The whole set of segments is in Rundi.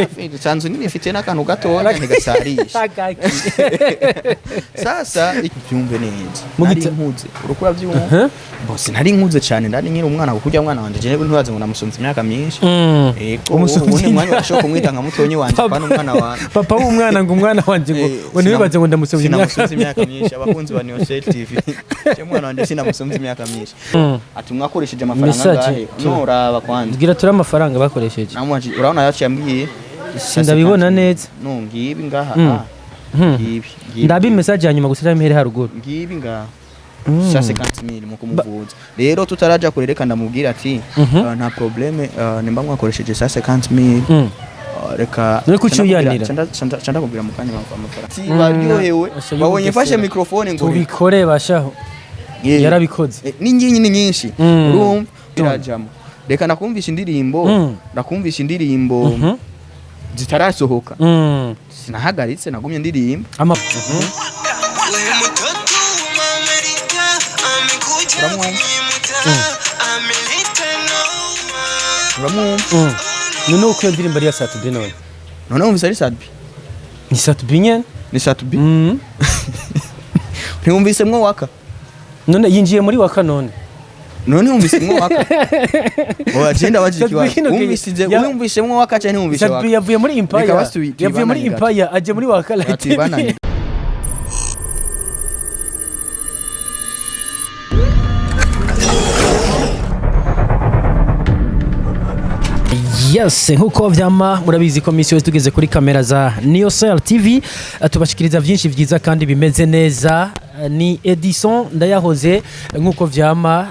Isanzu nini ifite n'akantu gatoya ntigasarisha. Agaki. Sasa byumve neza. Mu Nari nkuze, uriko urabyumva? Mhm. Bose nari nkuze cyane, nari nkiri umwana, kuko urya mwana wanje jewe ntibaze ngo namusonze imyaka myinshi. Ego. Umusonze Ubu ni umwanya washobora kumwita nka mutonyi wanje, Papa. pana umwana wanje. Papa w'umwana ngo umwana wanje ngo ngo ntibibaze ngo ndamusomye imyaka. Sinamusonze imyaka myinshi. Abakunzi ba Niyosel TV, je mwana wanje sinamusonze imyaka myinshi. Ati mwakoresheje amafaranga Message. angahe? Nuraba kwanza. Bwira turi amafaranga bakoresheje. Namwaje, urabona yaciye ambwiye. Sindabibona neza. No ngibi ngaha. Ah, ngibi ngibi. Ndabi message ya nyuma gusa cyangwa impere haruguru. Ngibi ngaha. 150,000 mu kumuvuza. Rero tutaraja kure, reka ndamubwira ati nta problème, nimba mwakoresheje 150,000, reka None kuki uyanira? Canda kubwira mu kanya amafaranga. Si baryohewe Asha babonye mfashe y'ubugesera. microphone ngo Tubikore bashaho. Yarabikoze. Ni nyinshi, ni nyinshi. Urumva birajamo. Reka nakumvisha indirimbo, nakumvisha indirimbo zitarasohoka. Sinahagaritse, nagumye ndirimba. Ama Mtoto wa Amerika amekuja Uramwumva? kwenye mtaa ameleta noma. Uramwumva? None uko iyo ndirimbo ari iya Sat-B none? None wumvise ari Sat-B? Ni Sat-B nyene? Ni Sat-B. Ntiwumvisemwo Waka? None yinjiye muri Waka none? None wumvisemwo Waka? Oya, je ndabaje Sat-B ikibazo. kino Wumvise wumvisemwo Waka cyangwa ntiwumvise Sat-B Waka? yavuye muri Empire. Reka basi Yavuye muri tuyibananye gato. Empire aje muri Waka Light. Tuyibananye. Yes, nkuko vyama murabizi ko misi yose tugeze kuri kamera za Niyosel TV, tubashikiriza vyinshi vyiza kandi bimeze neza. Ni Edison Ndayahoze, nkuko vyama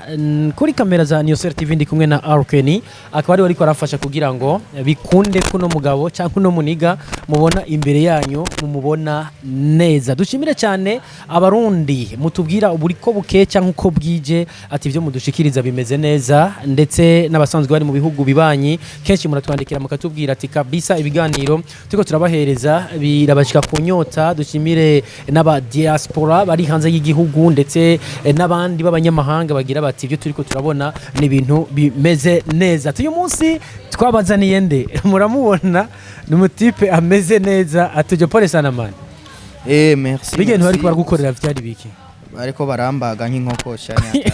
kuri kamera za Niyosel TV ndi kumwe na Arkeni, akaba ari we ariko arafasha kugira ngo bikunde kuno mugabo cyangwa kuno muniga mubona imbere yanyu mumubona neza. Dushimire cyane abarundi mutubwira buri ko bukeye cyangwa uko bwije ati ibyo mudushikiriza bimeze neza, ndetse n'abasanzwe bari mu bihugu bibanyi kenshi muratwandikira mukatubwira ati kabisa ibiganiro turiko turabahereza birabashika ku nyota. Dushimire n'aba diaspora bari hanze y'igihugu ndetse n'abandi b'abanyamahanga bagira bati ibyo turiko turabona ni ibintu bimeze neza. Uyu munsi twabazaniye nde? Muramubona, ni umutipe ameze neza atuje. Pole sana man. Merci. Bijya bintu Merci. bariko baragukorera vyari biki? Bariko barambaga nk'inkoko cyane.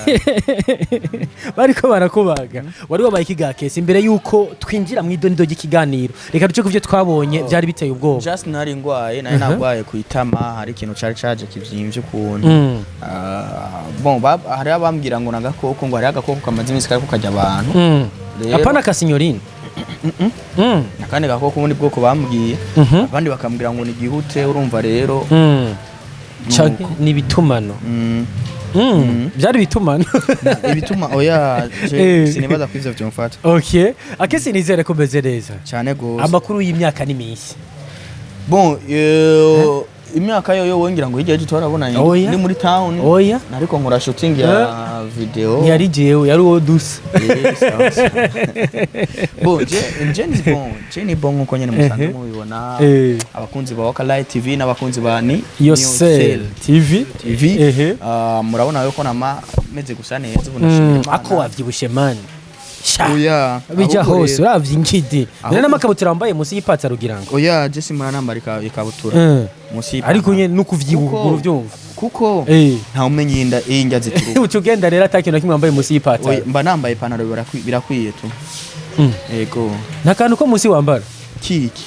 Bariko barakubaga, wari wabaye ikigakesi. Imbere yuko twinjira mu idonido ry'ikiganiro, reka duce ku byo twabonye byari biteye ubwoba. Just nari ngwaye, nari nagwaye ku itama, hari ikintu cari caje kivyimvye ukuntu. Ah, bon, hari abambwira ngo nagakoko, ngo hari agakoko kamaze iminsi kariko karya abantu. Apana ka sinyorine? Akandi gakoko ubundi bwoko bambwiye, abandi bakambwira ngo ni igihute. Urumva rero Canke nuko. ni ibitumano? Byari ibitumano. Ibituma oya, je sinibaza ko ivyo vyomfata. Okay, akesi nizere ko meze neza. Cyane gose. Amakuru y'imyaka ni mishya. Bon, imyaka yo wongira ngo hirya y'ejo twarabonanye. Oya. Ni muri town. Oya. Nariko nkora shooting ya video. Ntiyari jewe, yari uwo dusa. Sawa, sawa. Bon, je ni bon, je ni bon nkuko nyene musanzwe mubibona. Abakunzi ba Waka Light TV n'abakunzi ba ni Yosel TV. TV. Ah, murabona yuko nama meze gusa neza ubu, ndashimira Imana. Ako wavyibushe man. Sha. Oya. Bija Ahubwo hose rero- uravye ingidi Ahubwo- none n'amakabutura wambaye munsi y'ipataro ugira ngo Oya, je simura nambara ikabutura munsi y'ipantaro. Ariko nyene nukuvyibuha uvyumva. Kuko nta umenya inda indya zituruka. Uca ugenda rero ata kintu na kimwe wambaye munsi Oya, y'ipataro. mba nambaye ipantaro, birakwiye tu. Yego. Nta kantu ko munsi wambara? Kiki?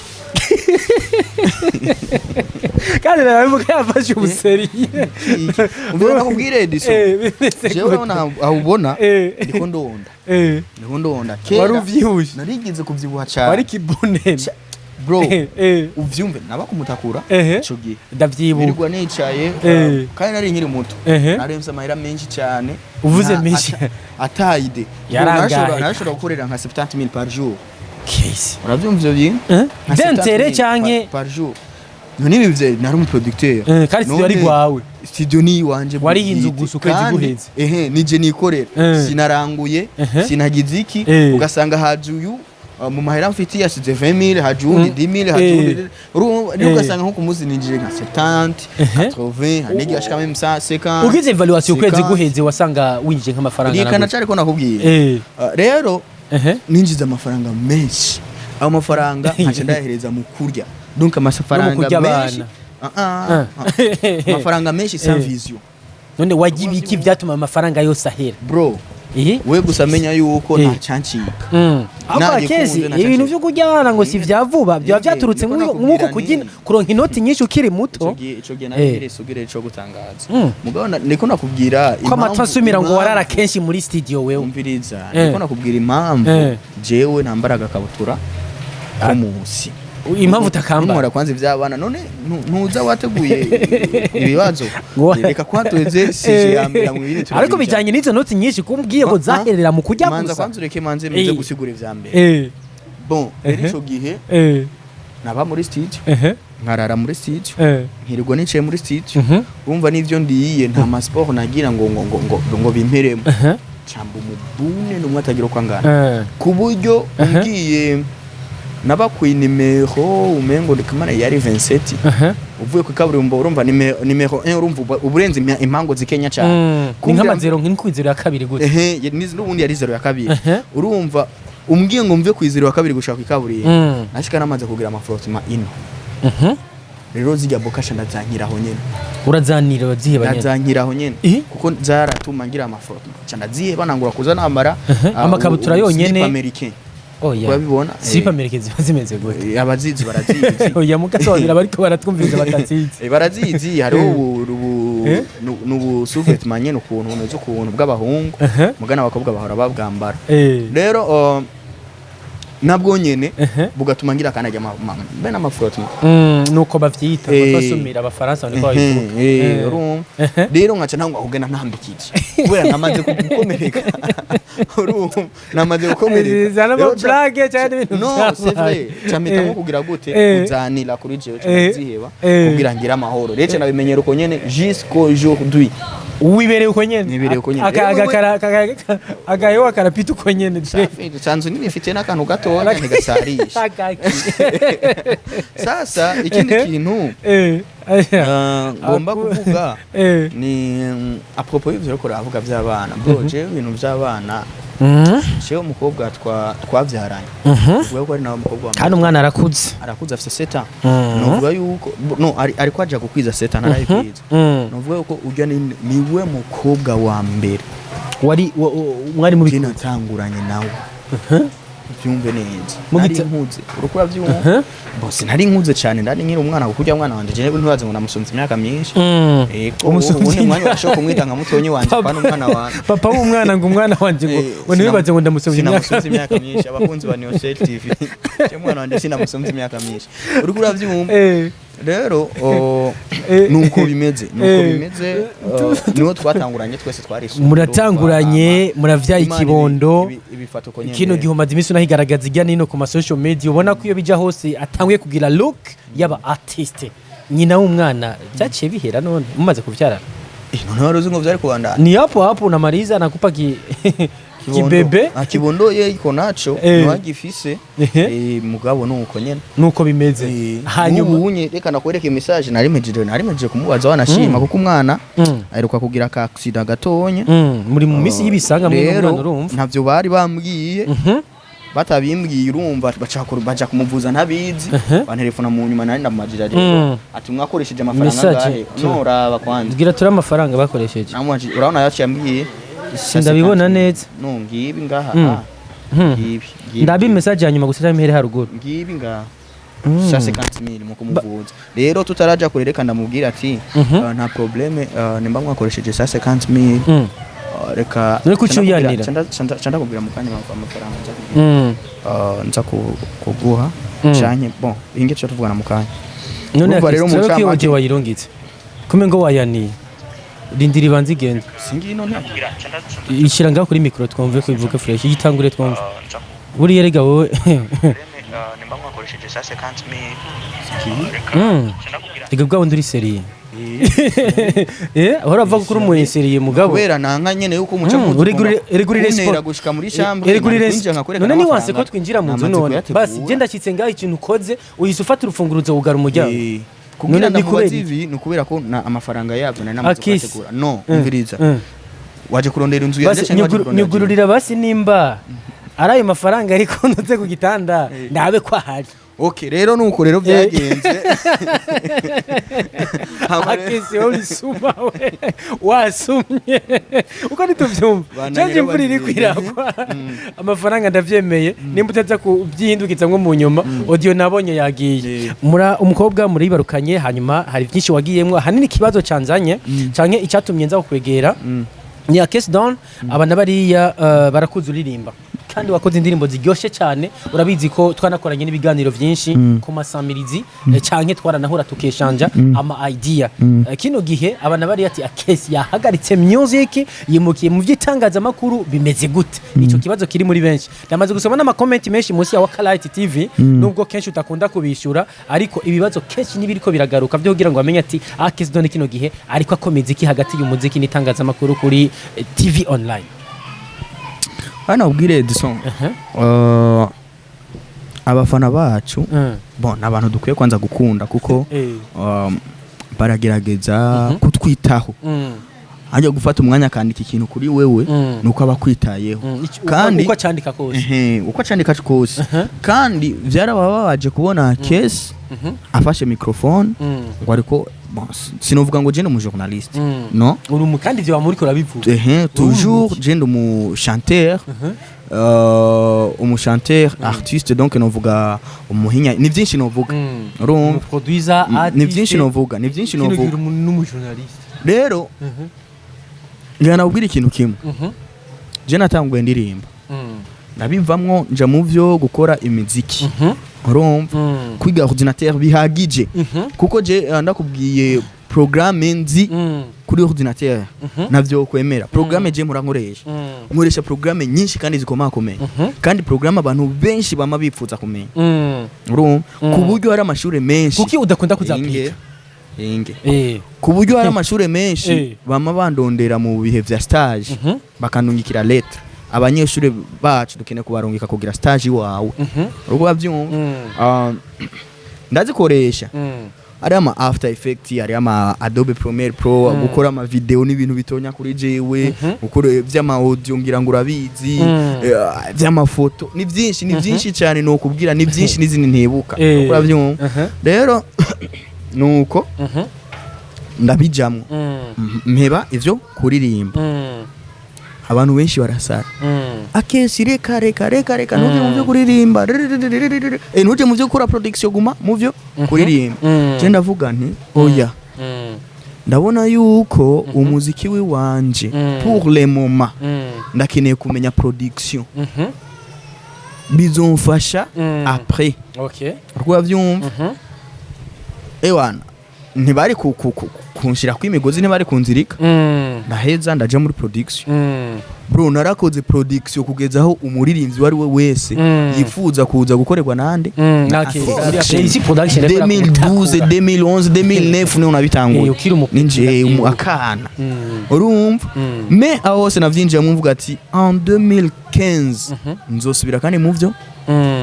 Kandi narabivuga yafashe ubuseri. Kiki? Umvira nakubwire, Edison. Bimeze Jewe gute? urabona aho ubona ndiko ndonda. Ndiko ndonda kera. Wari uvyibushe. Narigeze kuvyibuha cyane. Wari kibonene. Bro, uvyumve, naba kumutakura ico gihe Ndavyibuka. nirirwa nicaye, kandi nari nkiri muto. Nari mfise amahera menshi cyane. Uvuze menshi. Atayide. Yarangaye. Narashobora gukorera nka 70,000 par jour. Case. Uravyumva ivyo bintu? Nka Dentere 70 000 canke par jour. None ibi vye nari umuproducteur. Kandi studio ari None gwawe. Studio ni iwanje Wariye inzu bwite. gusa ukwezi Kandi, guheze. ehe, nije nikorera. Sinaranguye, sinagize iki, ugasanga haje uyu, mu mahera mfitiye yasize 20,000, haje uwundi 10,000, haje uwundi. Urumva rero, ugasanga nko ku munsi ninjije nka 70, 80, hari n'igihe ashika même 150. Ugize evaluation ukwezi 50. guheze wasanga winjije nk'amafaranga Reka na nacari ko nakubwiye. Rero ninjiza amafaranga menshi. Ayo mafaranga nkaca ndayahereza mu kurya, donc amafaranga kurya menshi. Abana. Ah, ah, ah. Amafaranga menshi sans vision. None wajya ibiki byatuma amafaranga yose ahera? Bro, Ihi? we gusa menya yuko Eh. nta cancika. Ahubwo Nagikunze, akezi nta ibintu cancika. byo kurya abana ngo si vya vuba, byaba byaturutse Niko nk'uko nakubwira kurya nti. Kuronka inoti nyinshi ukiri muto. Ico gihe nari isugire co gutangaza. Mugabo niko nakubwira Ko amatwi asumira ngo warara impamvu- kenshi muri studio wewe. Umviriza, Eh. niko nakubwira impamvu Eh. jewe nambara agakabutura ko munsi. Impamvu utakambara? Nimwora kwanza ivy'abana, none ntuza wateguye ibibazo? Reka kwatuze sujet ya mbere mu bindi. Ariko bijanye n'izo noti nyinshi kumbwiye ngo zaherera mu kurya Manza gusa. kwanza ureke manze meze Eh. gusigura ivya mbere. Bon, rero ico gihe naba muri studio, nkarara muri studio, nkirirwa nicaye muri studio. Urumva n'ivyo ndiye, nta ma sport nagira ngo bimperemo. Camba umubune n'umwe atagira uko angana, ku buryo umbwiye nabakuye nimero umengo ndikamana yari 27 uvuye ku kaburimbo. Urumva nimero 1, urumva uburenze impango zikenya cyane. Ni Kumbwira- nk'amazero, nk'inkwizero ya kabiri gutya. Ehe, n'ubundi yari zero ya kabiri. Urumva umbwiye ngo mve ku izero ya kabiri gushaka ikaburimbo, nashika namaze kugira ama frottement ino. Rero zijya bokasha ndazankiraho nyene. Urazanira, uraziheba nyene? Ndazankiraho nyene. Eh? Kuko zaratuma ngira ama frottement, ca ndaziheba, nangura kuza nambara Amakabutura yonyene? Slip américain. Oya. Urabibona? Slip américain ziba zimeze gute? Abazizi barazizi. Oya, mugasobanurira bariko baratwumviriza batazizi. Barazizi, hariho ubu Eh? nubu sous-vêtement nyene, ukuntu bumeze, ukuntu bw'abahungu, mugana abakobwa bahora babwambara. Rero nabwo nyene bugatuma ngira akanajya be n'ama frottement. Nuko bavyita basumira abafaransa niko babivuga. Urumva rero nkaca ntangwa kugenda ntambikije kubera namaze gukomereka, urumva namaze gukomereka. Zana Rero ama blague cyangwa ibintu No, c'est vrai, vyabaye. ca mpitamo kugira gute? Kuzanira kuri jewe, ca ndaziheba kugira ngire amahoro. Rero ca nabimenyera uko nyene jusqu'aujourd'hui. Wibereye uko nyene? Nibereye uko nyene. Agahewa karapita uko nyene. Safi, sanzu nini ifite n'akantu gatoya ntigasarisha. Akaki. Sasa ikindi kintu ngomba kuvuga ni à propos y'ivyo uriko uravuga vy'abana. Bro, jewe ibintu vy'abana, jewe umukobwa twavyaranye, uvuga ko ari nawe mukobwa wa mbere. Kandi umwana arakuze. Arakuze, afise 7 ans. Novuga yuko no ariko aja gukwiza 7 ans, ntarayikwiza. Novuga yuko urya niwe mukobwa wa mbere Wari mwari mu je bikuze. natanguranye nawe, byumve neza. Mugita- Nari nkuze, uriko uravyumva? Bo sinari nkuze cyane, ndari nkiri umwana, kuko urya mwana wanje jewe ntibaze ngo namusumvye imyaka myinshi. Ego, Umusumvye ubundi mwanya urashobora kumwita nka mutonyi wanje, pana umwana wanje. Papa w'umwana ngo umwana wanje ngo ngo ntibibaze ngo ndamusomye imyaka. Sinamusumvye imyaka myinshi. Abakunzi ba Niyosel TV, je umwana wanje sinamusumvye imyaka myinshi, uriko uravyumva? Rero nuko bimeze, nuko bimeze, niho twatanguranye twese, twari Muratanguranye, muravyaye Imana ikibondo. Ibifata uko nyene. Kino gihe umaze iminsi unahigaragaza ijya nino ku ma social media, ubona ko iyo bija hose atanguye kugira look y'aba artiste. Nyina w'umwana byaciye bihera none mumaze kuvyarana? None wari uzi ngo vyari kubandana? Ni hapo hapo unamaliza nakupa ki Kibondo. kibebe. Ah, kibondo ye iko naco. Niwagifise. Mugabo nuko nyene. Nuko bimeze. Hanyuma N'ubu unye reka nakwereke message nari mpejeje kumubaza, wanashima, kuko umwana aheruka kugira ka accident gatonya. Muri mu minsi y'ibisanga mwe Rero n'umwana, urumva. ntavyo bari bambwiye. Batabimbwiye, urumva baca kumuvuza ntabizi, bantelefona mu nyuma, nari ndamumajira rero ati mwakoresheje amafaranga Message, angahe? Noraba kwanza. Bwira turi amafaranga bakoresheje. Namubajije, urabona yaciye ambwiye. Sindabibona neza. No ngibi ngaha. Ah, ngibi ngibi. Ndabi message ya nyuma gusa cyangwa impere haruguru. Ngibi ngaha, 150,000 mu kumuvuza. Rero tutaraja kure, reka ndamubwira ati nta problème, nimba mwakoresheje 150,000, reka None kuki uyanira? Ca ndakubwira mu kanya amafaranga nza kugira, nza kuguha canke bon inge tuca tuvugana mu kanya. None Urumva rero mu rero ko iyo ncamake- audio wayirungitse kume ngo wayaniye, rindira ibanze igende. Singino nta Ishyira ngaho kuri micro twumve ko ivuga fresh, igitangure twumve. Buriya rega wowe Nimba mwakoresheje 150,000. Rega bwa wundi uri sérieux, ahora avuga ko uri umu sérieux mugabo. Kubera nanka nyene yuko umuca Erega urire kuntera sport. gushika muri chambre, Erega urire kwinjira nkakwereka none niwanse ko n'amafaranga. twinjira mu nzu Namaze none kuyategura. basi je ndashyitse ngaho, ikintu ukoze uhise ufata urufunguruzo wugara umuryango. Kugira None ni ndamubaza kubera ibi ni ukubera ko na amafaranga yabyo nari namaze Akisi. kuyategura. No umviriza, waje kurondera inzu yanjye Basi cyangwa waje kurondera nyugururira basi nimba Ari ayo mafaranga ariko ntuze ku gitanda, ndabe ko ahari. Okay, rero nuko rero byagenze. Hama rero- Akesi, wowe urisuma, we wasumye uko ntitubyumva. Bana Cyangwa rero imvura iri bagiye. kwiragwa, amafaranga ndavyemeye, nimba utaza kubyihindukiza nko mu nyuma. Audio nabonye yagiye. Mura umukobwa muribarukanye, hanyuma hari byinshi wagiyemwo. Ahanini ikibazo canzanye canke icyatumye nza kukwegera ni Akes Don. Abana bariya barakuze uririmba kandi wakoze indirimbo ziryoshe cyane. Urabizi ko twanakoranye n'ibiganiro byinshi ku masamirizi, canke twaranahura tukeshanja ama idea. Kino gihe abana bariya ati Akes yahagaritse music, yimukiye mu by'itangazamakuru, bimeze gute? Ico kibazo kiri muri benshi. Ndamaze gusoma n'amakomenti menshi munsi ya Wakalite TV, nubwo kenshi utakunda kubishura, ariko ibibazo kenshi nibiriko biragaruka byo kugira ngo bamenye ati Akes Don kino gihe ariko akomeza iki hagati y'umuziki n'itangazamakuru kuri TV online? Hano ubwire Edison, abafana bacu, bon, ni abantu dukwiye kwanza gukunda kuko baragerageza kutwitaho. Hajya gufata umwanya akandika ikintu kuri wewe, nuko aba akwitayeho. Kandi uko acandika kose. Ehe, uko acandika kose. Kandi byarabababaje kubona Kesi afashe microphone ngo ariko, bon, sinovuga ngo je ndi umu journaliste. No. Uri kandi ivyo wamuriko urabivuga. Ehe, toujours je ndi umu chanteur, umu chanteur artiste, donc novuga umuhinya, ni byinshi novuga. Urumva? Umuproducer. Ni byinshi novuga, ni byinshi Kino gihe novuga. uri n'umujournaliste. Rero ngira nabwira ikintu kimwe. Je natanguye ndirimba, ndabivamwo, nja mu vyo gukora imiziki. Urumva, kwiga ordinateur bihagije, kuko je ndakubwiye programme nzi kuri ordinateur, navyo kwemera. Programme je mpora nkoresha, nkoresha programme nyinshi kandi zikomakomeye, kandi programme abantu benshi bama bipfuza kumenya. Urumva, ku buryo hari amashuri menshi. Kuki udakunda Inge, kuzapurika? Inge. Ku buryo hari amashuri menshi bama bandondera mu bihe vya stage, bakandungikira lettre: abanyeshuri bacu dukeneye kubarungika kugira stage iwawe. Uriko bavyumva? Ndazikoresha. Ari ama After Effect, ari ama Adobe Premiere Pro, gukora ama video n'ibintu bitonya kuri jewe, gukora vy'ama audio ngira ngo urabizi, vy'amafoto, ni byinshi, ni byinshi cyane nokubwira, ni byinshi n'izindi ntibuka. Urabyumva? Rero nuko ndabijamwo, mpeba ivyo kuririmba. Abantu benshi barasara: "Akesi, reka, reka, reka, reka, ntuje mu byo kuririmba, ntuje mu byo gukora production, guma mu byo kuririmba." Je ndavuga nti oya, ndabona yuko umuziki w'iwanje, pour le moment ndakeneye kumenya production, bizomfasha après. Rwavyumva? Ewana, ntibari kunshira kw'imigozi, ntibari kunzirika. Ndaheza ndaja muri production. Bro, narakoze production kugeza aho umuririmbyi uwo ari we wese yifuza kuza gukorerwa nande? Na Production. Isi production rero. 2012, 2011, 2009 niho nabitanguye. Ukiri umupira. Ninjiye akana. Urumva, me aho hose navyinjiyemo mvuga ati en 2015 nzosubira kandi mu vyo.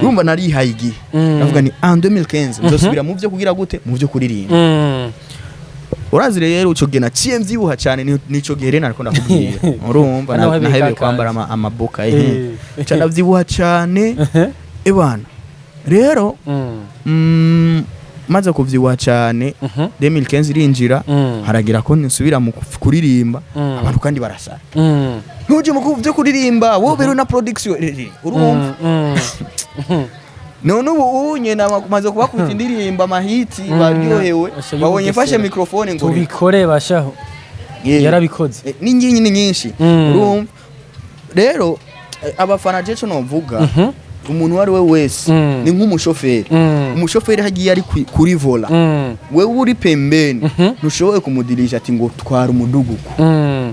Urumva, narihaye igihe. Ndavuga ni en 2015 nzosubira mu vyo kugira gute, mu vyo kuririmba. Urazi rero ico gihe naciye mvyibuha cyane, nico gihe rero nariko ndakubwira, urumva, Hano wahebeye nahebeye ka kwambara kanzu. amaboka, ehe, ca ndavyibuha cyane. Ebana rero, maze kuvyibuha cyane, 2015 irinjira, haragira ko nsubira mu kuririmba. Abantu kandi barasara: "Ntuje mu byo kuririmba, wowe rero na production." Urumva, none ubu unye maze kubakubita indirimbo amahiti, baryohewe. Asha Babonye mfashe y'ubugesera. microphone ngo Tubikore bashaho. Yarabikoze. Ni nyinshi, ni nyinshi. Urumva rero, abafana, je co novuga, umuntu uwo ari we wese ni nk'umushoferi. Umushoferi hagiye ari kuri volant, wewe uri pembeni, ntushoboye kumudirisha ati ngo twara umuduguku.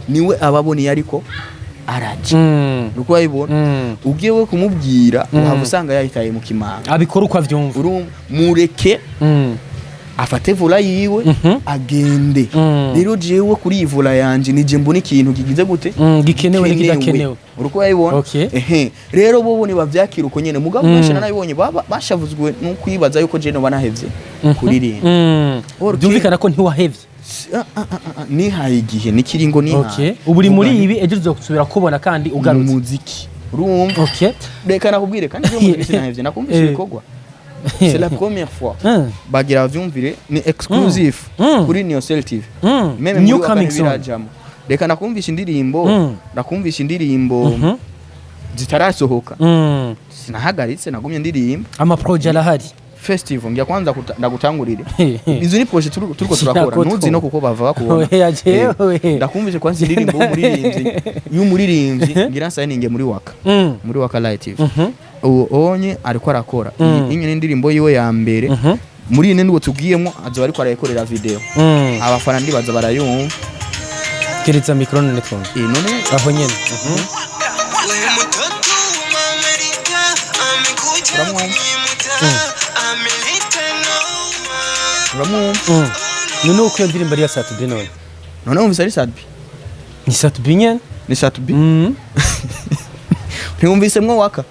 Niwe ababona ariko araja. Nuko urabibona, ugiye we kumubwira, uhava usanga yahitaye mu kimanga. Abikora uko avyumva. Urumva, mureke afate volant yiwe, agende. Rero jewe kuri iyi volant yanje nije mbona ikintu kigize gute, gikenewe n'ikidakenewe. Uriko urabibona? Okay. Ehe, rero bo nibavyakira uko nyene. Mugabo benshi narabibonye baba bashavuzwe no kwibaza yuko je noba nahevye kuririmba. Okay. Byumvikana ko ntiwahevye. Ah, ah, ah, ah, nihaye igihe nikiringo nihaye. Okay, ubu uri muri ibi, ejo tuzosubira kubona kandi ugarutse. Muziki. Urumva? Okay. Reka nakubwire kandi ibyo muziki sinahevye, nakumvishe ibikorwa, c'est la première fois. Bagira bavyumvire, ni exclusive kuri Niocel TV. Même New muri coming Waka soon. ntibirajamo. Reka nakumvisha indirimbo, nakumvisha indirimbo zitarasohoka. Sinahagaritse, nagumye ndirimba. Ama projet arahari. Festival ngira kwanza ndagutangurire, izo ni projet turiko turakora. Sinakotwo. Ntuzi no kuko bava bakubona. Oya, jewe. Ndakumvishe kwanza indirimbo y'umuririmbyi ngira nsayininge muri Waka, muri Waka Light TV. Uwo onye ariko arakora iyi ni indirimbo yiwe ya mbere. Muri iyi ndwo tugiyemo azoba ariko arayikorera video. Abafana ndibaza barayumva. Keretse micro none twumve. None Aho nyene. Uramwumva? Uramwumva? None uko iyo ndirimbo ari iya Sat-B none? None wumvise ari Sat-B? Ni Sat-B nyene. Ni Sat-B. Ntiwumvisemwo Waka?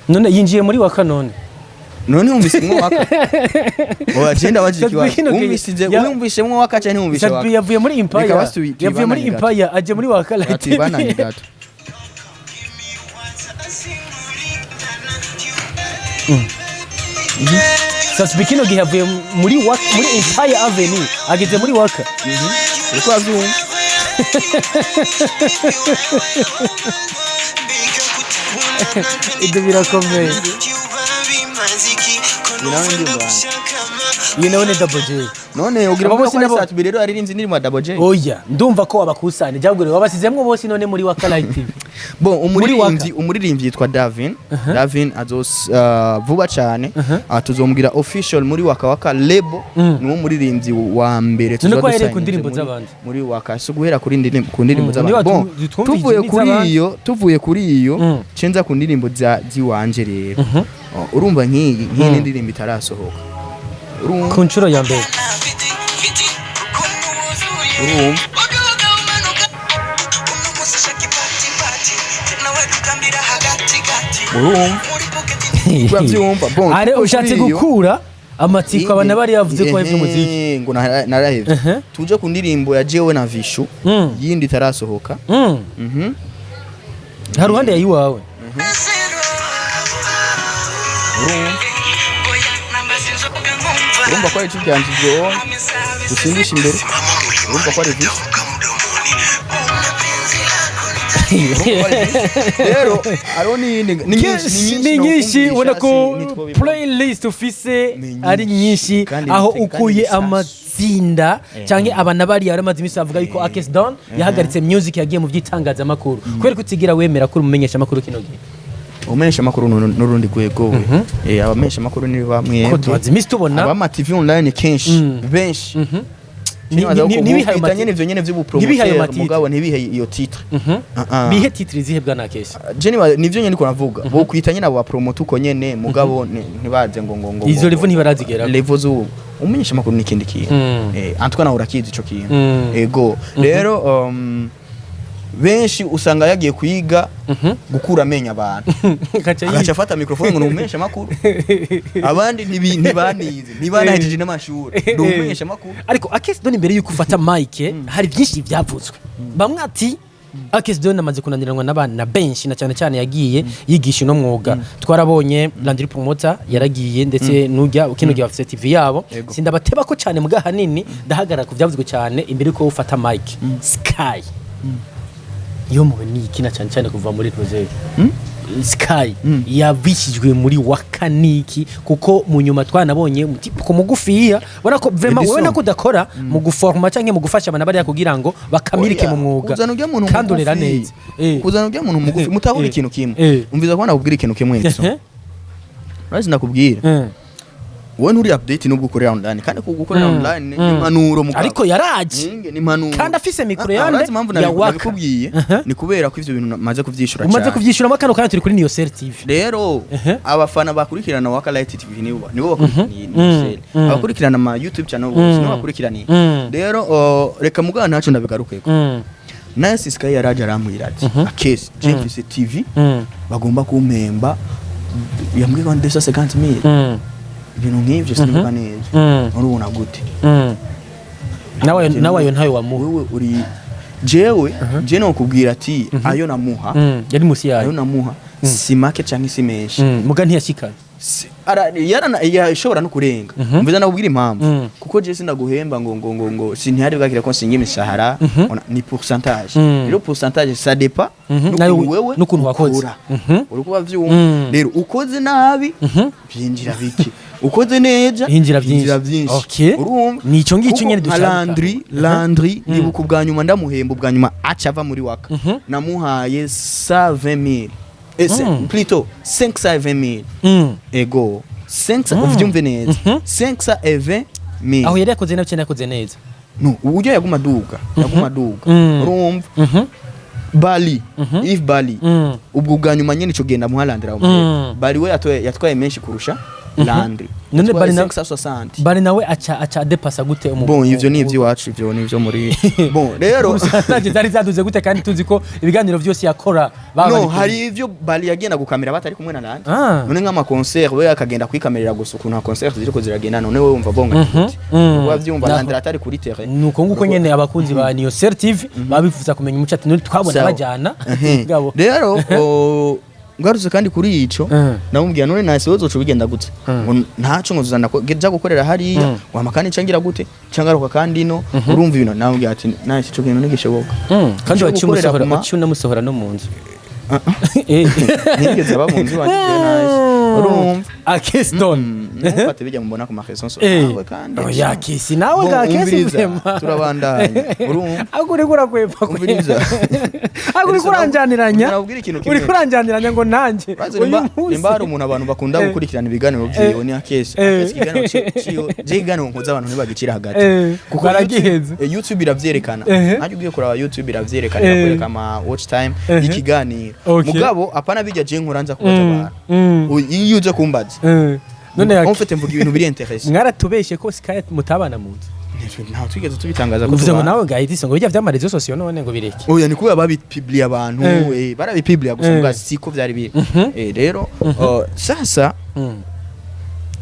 None yinjiye muri Waka none? None wumvisemwo Waka? Oya, je ndabaje Sat-B ikibazo. kino gihe- Wumvise, wumvisemwo Waka cyangwa ntiwumvise Sat-B Waka? yavuye muri Empire. Reka basi Yavuye muri tuyibananye gato. Empire aje muri Waka Light. Tuyibananye gato. Sat-B kino gihe yavuye muri Waka, muri Empire Avenue ageze muri Waka. Uriko uravyumva? Ibyo birakomeye. Ni nawe ndirimbo. Iyi nawe ni Double J. None ugira Abo ngo bose ko ari nabo- Sat-B rero yaririmbye indirimbo ya Double J? Oya, ndumva ko wabakusanya jabwo rero wabasizemwo bose none muri Waka Light TV. Bon, umuririmbyi Waka. umuririmbyi yitwa Davin. Davin azos vuba cyane tuzomugira official muri Waka Waka label. Niwo muririmbyi wa mbere None ko tuzoba yahereye ku dusayininze ndirimbo z'abandi. muri Waka, so guhera kuri ndirimbo, ku ndirimbo z'abandi. Niba Bon, twumvise tuvuye kuri n'iz'abandi. iyo, tuvuye kuri iyo, cenza ku ndirimbo za ziwanje rero. Oh, urumva nk'iyi ni indirimbo itarasohoka. Urumva? Ku nshuro ya mbere. Urumva? Urumva? Uravyumva? Bon, Are tuvuye ushatse kuri iyo- gukura amatsiko abantu bari yavuze ko ahevye umuziki. Ngo narahevye. Tuje ku ndirimbo ya jewe na Vishu, yindi itarasohoka. Hari ruhande ya iwawe. Urumva, urumva ko ari ico ryanje ivyo dusindisha imbere. Urumva ko ari Vishu. Urumva ko ari Vishu. Rero hariho n'iyindi, ni nyinshi, Ni nyinshi, nokumvisha, ubona ko nitwo bivamo. playlist ufise Ni nyinshi. ari nyinshi. Kandi Aho kandi ukuye bisasu. amatsinda canke abana bari yaramaze iminsi bavuga yuko Akes Don yahagaritse music, yagiye mu by'itangazamakuru, kubera ko utigira wemera ko uri umumenyesha makuru kino gihe. Umumenyesha makuru n'urundi rwego we. Abamenyesha makuru ni bamwe Ko tumaze iminsi tubona abama TV online kenshi, benshi. Ntibihaye Ntibihaye nyene ivyo nyene ntibihaye vy'ubupromoteur, amatitire. mugabo ntibihe iyo titre. Ah, ah. Bihe titre zihe bwana Akes? Je nivyo nyene ndiko navuga, bo kwita nyene abo bapromote uko nyene, mugabo ntibaze ngo Izo level ntibarazigeraho. Level z'ubu umumenyesha makuru ni ikindi kintu. En tout cas nawe urakizi ico kintu. Ego rero, benshi usanga yagiye kwiga gukura amenyo abantu, Gaca agaca afata microphone ngo ni umumenyesha makuru. Abandi ntibanize, ntibanahejeje n'amashuri, ni umumenyesha makuru. Ariko Akes Don, imbere yuko ufata mic, hari byinshi byavuzwe. Bamwe ati Akes Don amaze kunaniranwa n'abana benshi, na cyane cyane yagiye yigisha uno mwuga. Twarabonye Landry Promoter yaragiye, ndetse nujya kino gihe bafite TV yabo. Yego. Sindabateba ko cyane muga hanini ndahagarara ku byavuzwe cyane imbere yuko ufata mic. Sky yo mu ni ikina cyane cyane kuva muri projet Sky yabishijwe muri Wakaniki, kuko mu nyuma twanabonye ku mugufiya ubona ko vraiment Edison. wowe nako udakora mu guforma cyangwa mu gufasha abantu bariya kugira ngo bakamirike Oya, mu mwuga kuzana ujya muntu kandi urera mugufi. neza. Kuzana ujya muntu mugufi, mutahura ikintu kimwe. Umviza ko nakubwira ikintu kimwe, Edison. Urazi nakubwira, wowe nturi update nubwo ukorera online, kandi gukorera online ni impanuro mugabo. Ariko yaraje. Ninge ni impanuro. Kandi afise micro yande Urazi impamvu ya Waka. nabikubwiye? Ni kubera ko ivyo bintu maze kuvyishura Umaze cyane. kuvyishyuramo kano kanya turi kuri Niyo TV. Rero abafana bakurikirana Waka Light TV nibo bakurikirana iyi Niyosel. Abakurikirana ama YouTube channel bose nibo bakurikirana iyi. Rero reka mugabo ntaco ndabigarukeko. Nice Sky yaraje arambwira ati: "Akesi, je mfise TV, bagomba kumpemba." Yambwiye ko 250 mille, ibintu nk'ivyo, sinibuka neza. Urubona gute? Nawe nawe ayo ntayo wamuha? Wewe uri jewe, je nokubwira ati ayo namuha, Yari musi ayo yayo. namuha. Si make canke si menshi. Muga ntiyashikanye. Yashobora no kurenga. Mvuze nakubwira impamvu, kuko je sinaguhemba ngo sintihari bwakira ko nsinga imishahara. Ona, ni pourcentage. Rero pourcentage, ça dépend n'ukuntu wewe n'ukuntu wakoze. ukora. Uri kuba vyumva? Rero ukoze nabi byinjira bike, ukoze neza Hinjira byinshi. Byinshi. Urumva? Nico ngicyo Kuko nyene nka dushaka. Landry, ndibuka ubwa nyuma ndamuhemba, ubwa nyuma aca ava muri Waka, namuhaye 120 000, plutôt 520 000. Ego, 500, uvyumve neza, 520 000. Aho yari yakoze nabi cyane, yakoze neza? No, uburyo yaguma aduga, yaguma aduga. Urumva? Bali, if Bali, ubwo bwa nyuma nyene ico genda muha Landry aho. Bali we yatwaye menshi kurusha Landry. None Yatwaye Bali 560. Bari nawe aca depasa gute Bon, ivyo ni ivy'iwacu, ivyo ni ivyo muri, bon, rero pourcentage zari zaduze gute kandi tuzi ko ibiganiro byose yakora baba no bari kumwe? Hari ivyo Bali yagenda gukamera batari kumwe na Landry. None nk'ama concert, we akagenda kwikamerera gusa ukuntu concert ziriko ziragenda. None we wumva bonga gute? Uba vyumva Landry atari kuri terrain? Nuko nguko nyene abakunzi ba Niyo Sel TV baba bifuza kumenya umuco, ati none twabona Sawa. bajyana ngabo. Rero ngarutse kandi kuri ico, namubwira: none nahise wozoca bigenda gute? Ngo ntaco, ngo tuzana ja gukorera hariya, wama kandi nca ngira gute, nca ngaruka kandi ino. Urumva ibintu namubwira ati nahise ico kintu ntigishoboka. Kandi Ushobora waciye gukorera umusohora, waciye unamusohora no mu nzu. Ntigeze aba mu nzu iwanjye jewe nahise, urumva? Akeston. Ntufate bijya mubona ku ma réseaux nawe kandi. Oya kesi nawe Bon, ga kesi. umviriza, Vraiment. turabandanya, urumva? Ahubwo uriko urakwepa. Umviriza. Ahubwo uriko uranjaniranya. Nabwira ikintu kimwe. Uriko uranjaniranya ngo nanjye Bazi uyu nimba munsi nimba hari umuntu abantu bakunda gukurikirana ibiganiro vyiwe, ni Akesi. Akesi ikiganiro ciwe, je ikiganiro nkoza abantu ntibagicira hagati. Kuko baragiheza. YouTube iravyerekana. Nanjye ugiye kuraba YouTube iravyerekana, irakwereka ama watch time y'ikiganiro. Mugabo apana bijya je nkora nza kubaza abantu. Iyo uje kumbaza, None en fait mvuga ibintu biri intéressant. Mwaratubeshe ko Sky mutabana mu nzu. Ntaho twigeze tubitangaza ko Uvuze ngo tubana. nawe ngahita ngo bijya vy'ama réseaux sociaux, none ngo bireke. Oya, ni kubera babipubliye abantu, barabipubliye gusa, mbwa siko vyari biri. Rero sasa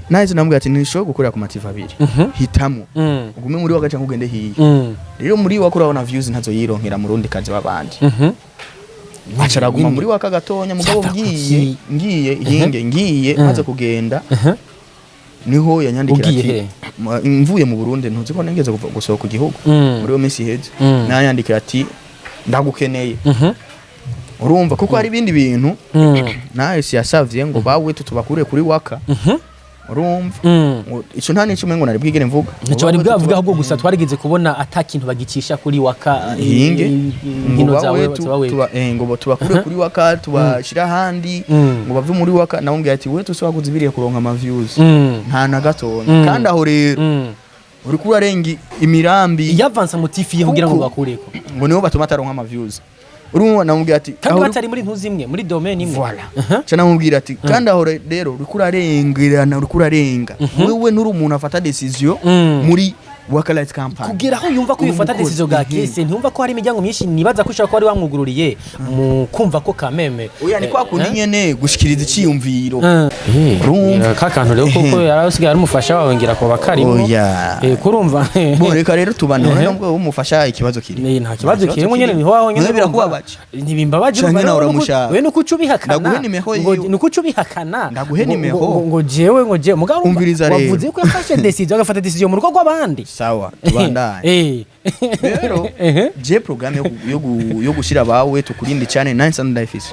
nahise namubwira ati ntishobora gukorera ku ma TV abiri, hitamo, ugume muri Waka cyangwa ugende hiyo. Rero muri Waka urabona views ntazo yironkera mu rundi kazi w'abandi. Aca araguma muri Waka gatonya, mugabo Cyava ngiye kuki? ngiye hinge ngiye maze kugenda, niho yanyandikira Ugiye ati he? Mvuye mu Burundi, ntuzi ko nigeze kuva gusohoka igihugu muri iyo minsi iheze. Nayandikira ati ndagukeneye. Urumva, kuko hari ibindi bintu nawe yasavye ngo bawe tutubakure kuri Waka. Urumva? Ngo ico nta n'ico umengo nari bwigere mvuga. Ntacyo bari bwavuga, ahubwo gusa twarigeze kubona ata kintu bagicisha kuri Waka, Hinge ngo inkino zawe bawe tu- zawe. ngo tubakure kuri Waka tubashira ahandi, ngo bave muri Waka. Namubwira ati we tusi waguze ibiriye kuronka ama views, nta na gatonya. Kandi aho rero uriko urarenga imirambi. Yavansa motif ye kugira ngo Kuko- bakureko. Ngo nibo batuma ataronka ama views. Urumva, namubwira ati Kandi aho batari muri ntuzi imwe, muri domaine imwe. Voilà. Ca namubwira ati kandi aho rero uriko urarengerana, uriko urarenga. Wewe nturi umuntu afata décision muri Waka Light Company. Kugera aho yumva ko yufata Umukozi. décision ga kese, ntiyumva ko hari imiryango myinshi, nibaza ko ushobora kuba wari wamwugururiye mu kumva ko kameme. Oya, ni kwa kundi nyene gushikiriza iciyumviro. Urumva? Ka kantu rero, kuko yari asigaye ari umufasha wawe, ngira ko bakarimo. Oya. Kurumva. Bon, reka rero tubane nubwo umufasha ikibazo kiri. Nta kibazo kirimo nyene, niho waho nyene. None birakubabaje? Ntibimbabaje. Canke Urumva nawe rero uramushaka? We nuko uca ubihakana. Ndaguhe nimero Ngo yiwe. nuko uca ubihakana. Ndaguhe nimero. Ngo jewe, ngo jewe mugabo urumva, Umviriza rero. wavuze ko yafashe décision, agafata décision mu rugo rw'abandi. Sawa, tubandanye. Rero je programme yo gushira bawe tukurindi cyane nine nsanzwe ndayifise.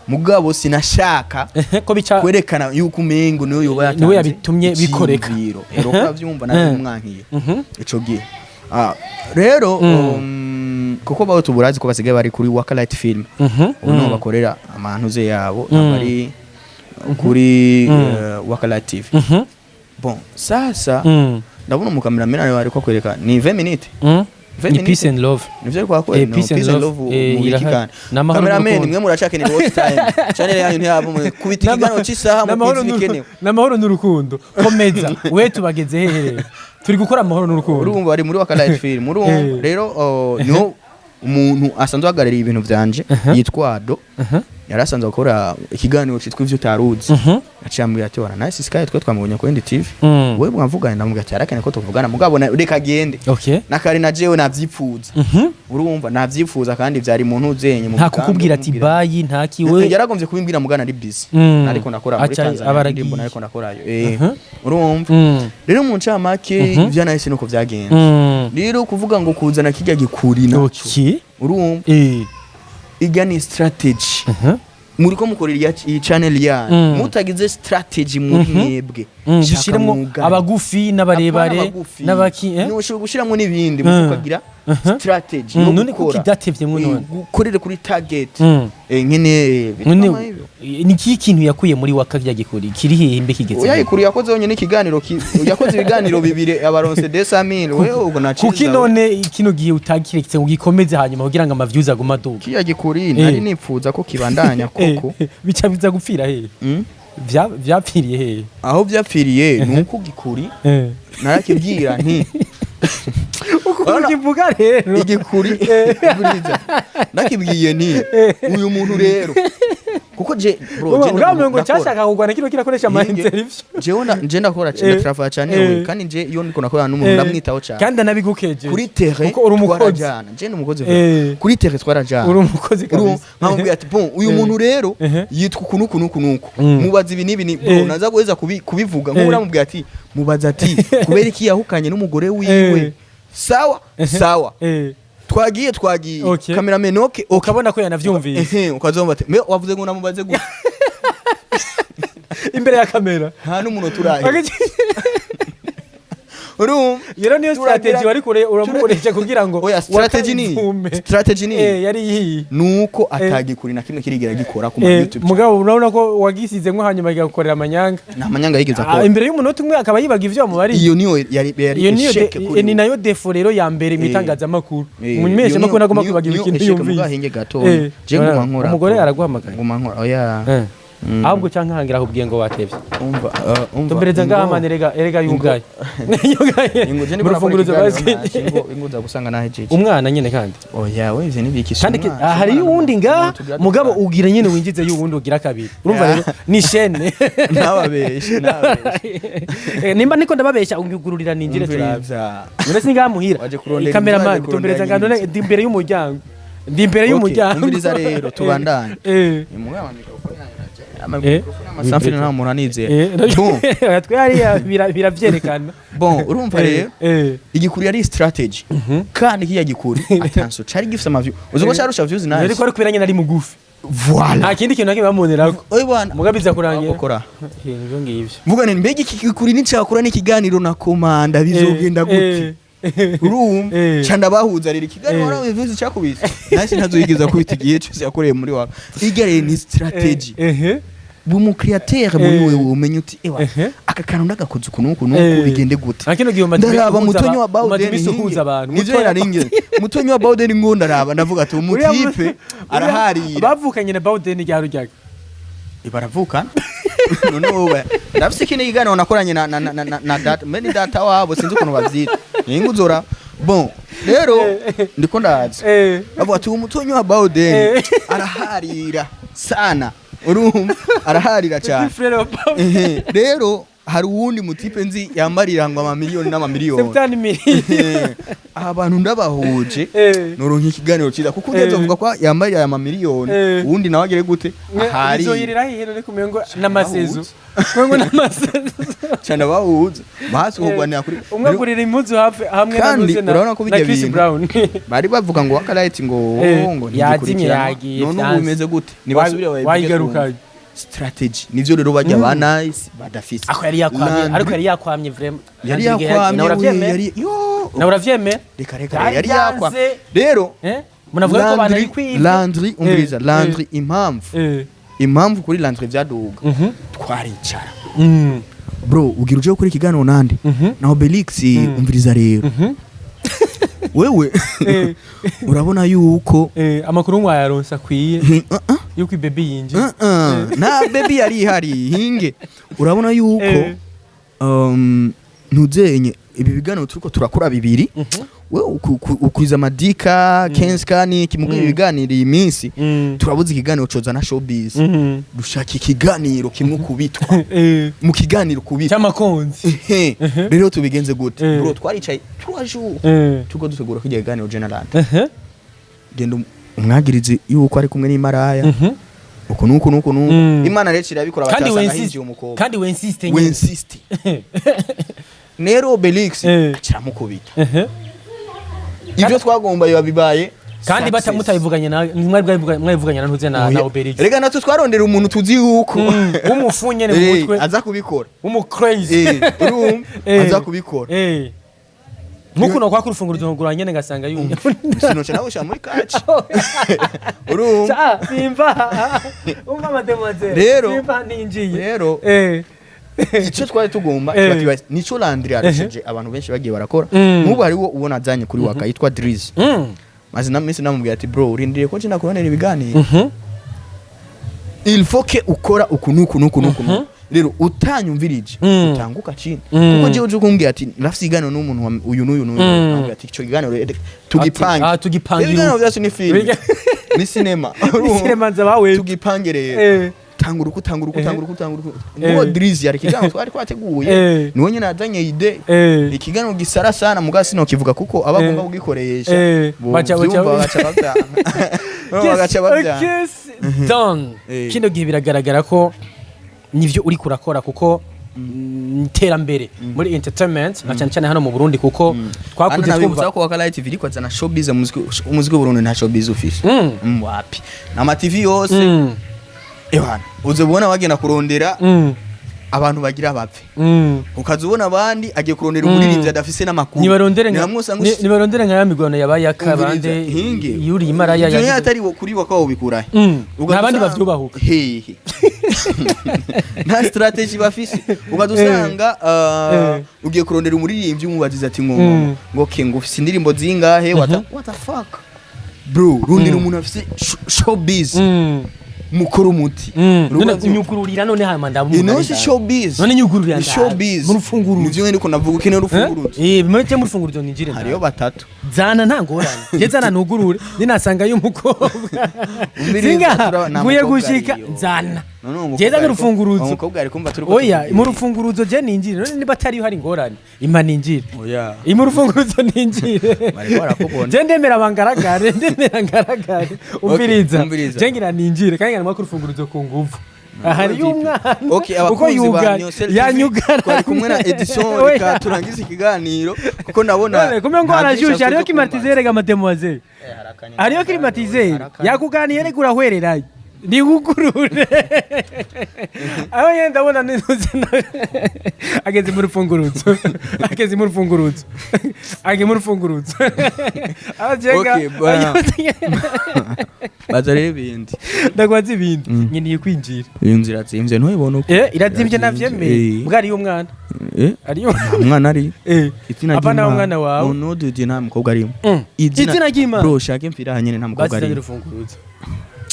Mugabo sinashaka Ko bica kwerekana yuko umengo niyo yoba yatanze Niwe yabitumye bikoreka. iciyumviro. Rero ko uravyumva, nawe umwankiye ico gihe. Rero kuko bawe tuburazi ko basigaye bari kuri Waka Light Film, ubu niho bakorera amantuze yabo, ntabwo ari kuri Waka Light TV. Bon, sasa ndabona umukameramani ariwe ariko akwereka ni 20 minutes. 20 Ni minutes. peace and love. Nivyo ariko akwereka. Peace and Peace and love, love mu irahari. biki kandi? Ni amahoro Cameraman, n'urukundo. mwe muracakenera watch time, channel yanyu ntiyava kubita ikiganiro c'isaha mu kwiza ibikenewe. N'amahoro n'urukundo, komeza we, tubageze hehe rero? Turi gukora amahoro n'urukundo. Urumva, bari muri Waka Light Film, urumva? Rero niho umuntu asanzwe ahagarariye ibintu vyanje yitwa Ado. Yari asanzwe akora ikiganiro citwa Ivyo Utaruzi. Aciye ambwira ati: "Wana Nice Sky twe twamubonye kuri NDTV." Wewe mwavuganye? Ndamubwira ati: "Yarakane ko tuvugana, mugabo reka agende." Nakare na jewe navyipfuza. Urumva, navyipfuza kandi vyari mu ntuzenye mu Nta mugambi kukubwira ati kumubwira. bayi nta kiwe? Yaragombye kubimbwira, mugana ari busy. Nariko ndakora muri Aca Tanzania, abaragiye. indirimbo nariko ndakorayo. Urumva, rero mu ncamake ivyo nahise nuko vyagenze. Rero kuvuga ngo kuzana kirya gikuri naco, urumva, irya ni strategy. Muriko mukorera iyi channel yanyu, mutagize strategy muri mwebwe, shaka dushiremo mwugane. Abagufi n'abarebare Apana abagufi. n'abaki, eh? Ntushobora gushiramwo n'ibindi, mukagira strategy yo None kuki gukora. idatevye mwo none? Gukorere kuri target. Nkene None bituma ivyo. ni iki kintu yakuye muri waka rya gikuri kiri hehe mbe kigeze Oya, hehe? ikuru yakoze yonyine ikiganiro yakoze ibiganiro bibiri abaronse 200,000. Wewe ubwo naciza. Kuki none kino gihe utakiretse ngo gikomeze hanyuma kugira ngo ama views agume aduga? Kiya gikuri nari nipfuza ko kibandanya koko. Bica biza gupfira hehe? Vyapfiriye hehe? Aho vyapfiriye ni uko gikuri narakibwira nti Ukuntu Urabona- ukivuga rero. Igikuri buriza nakibwiye nti uyu muntu rero, kuko je, bro, je Uravuga ngo ndakora. cyashaka kugwana kino kirakoresha ama Hinge. interview. Jewe je ndakora cyane, ndatrava cyane we, kandi je iyo ndiko nakorana n'umuntu ndamwitaho cyane. Kandi anabigukeje. Kuri terrain Kuko uri umukozi. twarajana. Je ni umukozi vraiment. Kuri terrain twarajana. Uri umukozi kabisa. Nkamubwira ati: "Bon, uyu muntu rero yitwa uku n'uku n'uku n'uku, mubaza ibi n'ibi." Ni bro, naza guheza kubivuga nk'ubu uramubwira ati: "Mubaza ati kubera iki yahukanye n'umugore wiwe." Sawa sawa. Twagiye, twagiye. Cameraman, okay. Ukabona ko yanavyumvise. Ehe, ukazomba ati: "Me wavuze ngo namubaze gute?" Imbere ya kamera. Nta n'umuntu turahe, urumva? Rero niyo strategy wari kure uramukoresha kugira ngo Oya, strategy ni wakayivume. strategy ni Yari yiyi. Nuko atagikuri na kimwe kirigera gikora ku ma YouTube. Mugabo urabona ko wagisizemwo hanyuma igakorera amanyanga. Nta manyanga yigeze akora. Imbere y'umunota umwe akaba yibaga ivyo wamubariye. Iyo niyo yari Iyo niyo échec kuri ni we. nayo défaut rero ya mbere mu itangazamakuru. Umumenyeshamakuru Iyo agomba niyo- kwibagira niyo ikintu échec. yumvise. Mugabo hinge gatoya. Je nguma nkora. Umugore araguhamagaye. Nguma nkora, oya. Ahubwo canke hangira akubwiye ngo watevye. Umva, umva. Tumbereza ngaha mane, erega erega yugaye yugaye. Ingo je ndiko nakora Urufunguruzo ikiganiro basi. naje, ingo uza gusanga nahejeje. Umwana nyene kandi. Oya, we ivyo nibiki? Kandi hari uwundi ngaha, mugabo ugira nyene winjize y'uwundi ugira kabiri, urumva rero ni chaîne. Ntababeshe, ntababeshe. Nimba niko ndababesha, unyugururira ninjire turabe. Umviriza. None singaha muhira. Waje kurondera Cameraman, inzu, waje kurondera tumbereza ngaha none ndi imbere y'umuryango, ndi imbere Okay, y'umuryango. umviriza rero, tubandanye. Amasamfire nta muntu anizera. Bon. Twe hariya biravyerekana. Bon, urumva rero, igikuri yari strategy, kandi kiya gikuri, attention, cari gifise ama views, uzi ko carusha views Ariko nice. ari kubera nyene ari mugufi. Voilà. Nta kindi kintu na kimwe bamubonerako. Oya bwana. Mugabo biza kurangira. Ukora Ivyo ngivyo. mvuga nti: "Mbega iki gikuri nicakora n'ikiganiro na komanda bizogenda gute?" Urumva, ca ndabahuza rero ikiganiro. Warawe views cakubise nasi ntazoyigeza kubita igihe cyose yakoreye muri wawe. Irya rero ni strategy. Bumu créateur muri wewe umenya uti: "Ewa, aka kantu ndagakoze uku nuku nuku, bigende gute?" Nta kino gihe umaze Ndaraba uhuza Mutonyi wa umaze Bawden. iminsi uhuza abantu. Nivyo, naringe Mutonyi wa Bawden ngo ndaraba, ndavuga ati: "Umutipe araharira." Bavukanye na Bawden rya rujyaga. Baravukana none wowe? Ndafise ikindi kiganiro nakoranye na data, mbe ni data wabo, sinzi ukuntu bavyita, ninga uzora. Bon, rero ndiko ndaza, bavuga ati: "Umutonyi wa Bawden araharira sana." Urumva, araharira cyane. Frère wa Bawden. Ehe, rero hari uwundi mutipe nzi yambarira ngo amamiliyoni n'amamiliyoni. Septani miliyoni. Ehe, aha bantu ndabahuje, noronka ikiganiro cyiza, kuko ugeze uvuga ko yambarira aya mamiliyoni, uwundi nawe agere gute ahari? Bizoyirira hehe none kumengo n'amasezo, kumengo n'amasezo? Cyane bahuza basi kurwanira kuri Umwe agurira impuzu hafi hamwe na Kandi Nuze urabona ko na bijya Chris bintu Brown. Bari bavuga ngo wakarayiti ngo ngo Yazimye, ntigikurikiranwa. yagiye, None ubu vyanse. bimeze gute? Nibasubire babivuge. Wayigarukanye. Twumve. Strategy nivyo rero bajya ba nice badafise. Ako yari yakwamye. Landry- Ariko yari yakwamye vraiment. Yari Landry yakwamye nawe we, uravyemera? yari yo. Nawe uravyemera? Reka reka, Yari yari yakwamye yanze. rero. Eh, munavuga ko abantu Landry yikwivye. Landry, umviriza, Landry, impamvu impamvu kuri Landry vyaduga, twaricara. Bro, ugira uje gukora ikiganiro nande? Na Obelix. Umviriza rero, wewe urabona yuko Amakuru mwayaronse akwiye yuko ibebi yinjiye? Nta baby yari ihari. Hinge, urabona yuko ntuzenye Ibi biganiro turiko turakora bibiri, wewe ukwiza amadika 15K niki, mugo ibiganiro iyi minsi turabuze ikiganiro cozana showbiz. Dushaka ikiganiro kimwe kubitwa mu kiganiro kubitwa cy'amakonzi. Ehe. Rero tubigenze gute? Bro, twaricaye 3 jours turiko dutegura kirya kiganiro general. Genda umwagirizi yuko ari kumwe n'imaraya, uku nuku nuku nuku. Imana rero irabikora, Kandi bacasanga we hinjiye umukobwa. Kandi we insiste nyine. We insiste rero Obelix aciramukubita. Ivyo twagomba biba bibaye Kandi bata success. Mutabivuganye na mwari mwabivuganye na ntuze na Obelix. Rega natwe twarondera umuntu tuzi yuko W'umufu nyene mu mutwe. Aza kubikora. W'umu crazy. Urumva, aza kubikora. Nkuko no kwaka urufunguruzo nkugura nyene ngasanga yumye. Sinoca nawe ushira muri kaci, urumva. Cha simba umva mademoiselle. Simba ninjiye. Rero icyo twari tugomba kiba kibaye, nico Landry arashije abantu benshi bagiye barakora. Nk'ubu hariho ubona azanye kuri Waka yitwa Drizzy. Maze na minsi namubwira ati: "Bro, urindiriye ko nje kubonera ibiganiro, il faut que ukora uku nuku nuku nuku nuku." Rero utanyumvirije, utanguka chini, kuko jewe uje kumbwira ati ndafise ikiganiro n'umuntu uyu n'uyu n'uyu, namubwira ati ico kiganiro tugipange. Ah, tugipange. Ibiganiro byacu ni film, ni cinema. Ni cinema nzabawe. Tugipange rero. Tangura uku, tangura uku, tangura uku, tangura uku. Nguwo Drizzy yari ikiganiro twari twateguye. Niwe nyine yazanye idée, ikiganiro gisara sana, muga sinokivuga kuko aba agomba kugikoresha. Vyumva baca bavyanga. Bagaca bavyanga. Yes, done. Kino gihe biragaragara ko nivyo uri kurakora, kuko iterambere muri entertainment na cyane cyane hano mu Burundi, kuko twakuze Hano nabibutsa twumva ko Waka Light TV iriko azana showbiz. Umuziki w'Uburundi nta showbiz ufise. Wapi, nama TV yose, ebana, uzobona bagenda kurondera abantu bagira bapfe, ukaza ubona abandi agiye kurondera umuririmbyi adafise n'amakuru. Nibarondere Ni nka hamwe usanga nibarondere nka ya migwano yabaye akabande. Umviriza, hinge yuriye imaraya. Ivyo Yagize atari kuri Waka wobikurahe? Ugaca Nta bandi usanga- bavyubahuka. Hehe, nta strategy bafise. Ukaza usanga ugiye kurondera umuririmbyi, umubaziza ati ngo ngo ke ngo ufise indirimbo zingahe? What the fuck, bro? Rondera umuntu afise showbiz, mukora umuti. None unyugururira, none hama ndabumva. Ino si showbiz. None nyugururira. Ni showbiz. Mu rufunguruzo. Nivyo ndiko navuga, ukeneye urufunguruzo. Mwe mu rufunguruzo ninjire. Hariyo batatu. Zana, nta ngorane, je zana nugurure, ninasanga y'umukobwa Umviriza, singa nta nguye mukobwa gushika. ariyo. Zana. None uwo Je zana mukobwa urufunguruzo. uwo mukobwa ari kumva turiko Oya, tuvugira. mu rufunguruzo je ninjire. None niba atariyo hari ingorane, impa ninjire. Oya. Ima urufunguruzo ninjire. Bariko barakubona. Je ndemera bangaragare, ndemera ngaragare. Umviriza. Umviriza. Je ngira ninjire kandi ngira urufunguruzo ku nguvu. Hariyo umwana Okay, uko abakunzi ba yugara Niyosel TV, yanyugara. twari kumwe na Edison. Oya. Reka turangize ikiganiro kuko ndabona None kumbe ngo nta byinshi arashushe. afite Hariyo byo kumbaza. climatiseur ga mademoiselle. Harakanye. Hariyo climatiseur. Harakanye. Yakuganiye reka urahwererayo ntiwugurure aho nyine ndabona ninuze ageze mu rufunguruzo, ageze mu rufunguruzo, ageze mu rufunguruzo abajenga. Okay, baza rero ibindi. Ndagwaza ibindi, nkeneye kwinjira. Iyo nzira irazimvye, ntubibona uko? Irazimvye navyemeye. Mbwa ariyo umwana? Eh? Ariyo? Nta mwana ari. Izina Apana ry'Imana. umwana wawe. Oh, no dude, nta mukobwa arimo. Izina ry'Imana. Bro, shaka imfira nyene, nta mukobwa Basizanye arimo. urufunguruzo